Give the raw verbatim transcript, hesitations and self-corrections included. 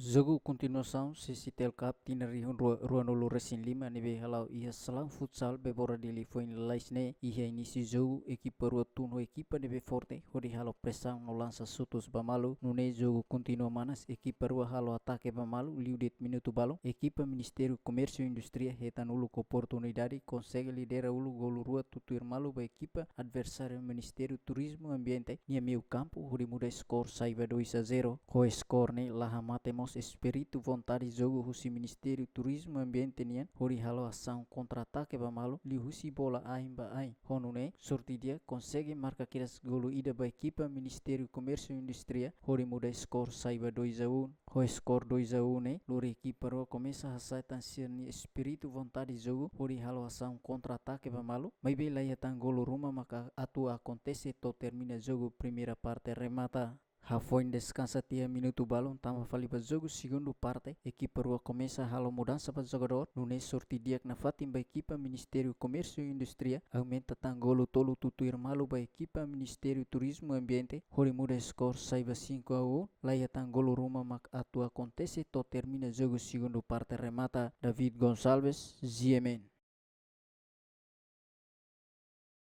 Jogu kontinuasaun CCTL Cup tinan rihun rua, rua nulu resin lima ne'ebé hala'o iha salaun futsal Bebora Dili foin lalais ne'e. Iha inísiu jogu ekipa rua tun ho ekipa ne'ebé forte hodi halo presaun no lansa xutus ba malu. Nune'e jogu kontinua manas, ekipa rua halo atake ba malu. Liu de'it minutu balun, ekipa Ministériu Komérsiu Indústria hetan uluk oportunidade, konsege lidera uluk golu rua tutuir malu ba ekipa adversáriu Ministériu Turizmu Ambiente nia meiu kampu hodi muda skor sai ba dois a zero. Ho skor ne'e la hamate mós espíritu vontade jogu husi Ministériu Turizmu Ambiente nian hodi halo asaun kontra-atake ba malu liuhusi bola ain ba ain. Ho nune'e, sorte di'ak konsege marka kedas golu ida ba ekipa Ministériu Komérsiu Indústria hodi muda skor sai ba dois a um. Ho skor dois a um ne'e, lori ekipa rua komesa hasa'e tan sira-nia espíritu vontade jogu hodi halo asaun kontra-atake ba malu, maibé la iha tan golu ruma maka atu akontese to'o termina jogu primeira parte remata. Hafoin deskansa tiha minutu balun, tama fali ba jogu segundu parte, ekipa rua komesa halo mudansa ba jogadór, nune'e sorte di'ak nafatin ba ekipa Ministériu Komérsiu Indústria, aumenta tan golu tolu tutuir malu ba ekipa Ministériu Turizmu Ambiente, hodi muda skor sai ba cinco a um. La iha tan golu ruma mak atu akontese to'o termina jogu segundu parte remata. David Gonçalves, G M N.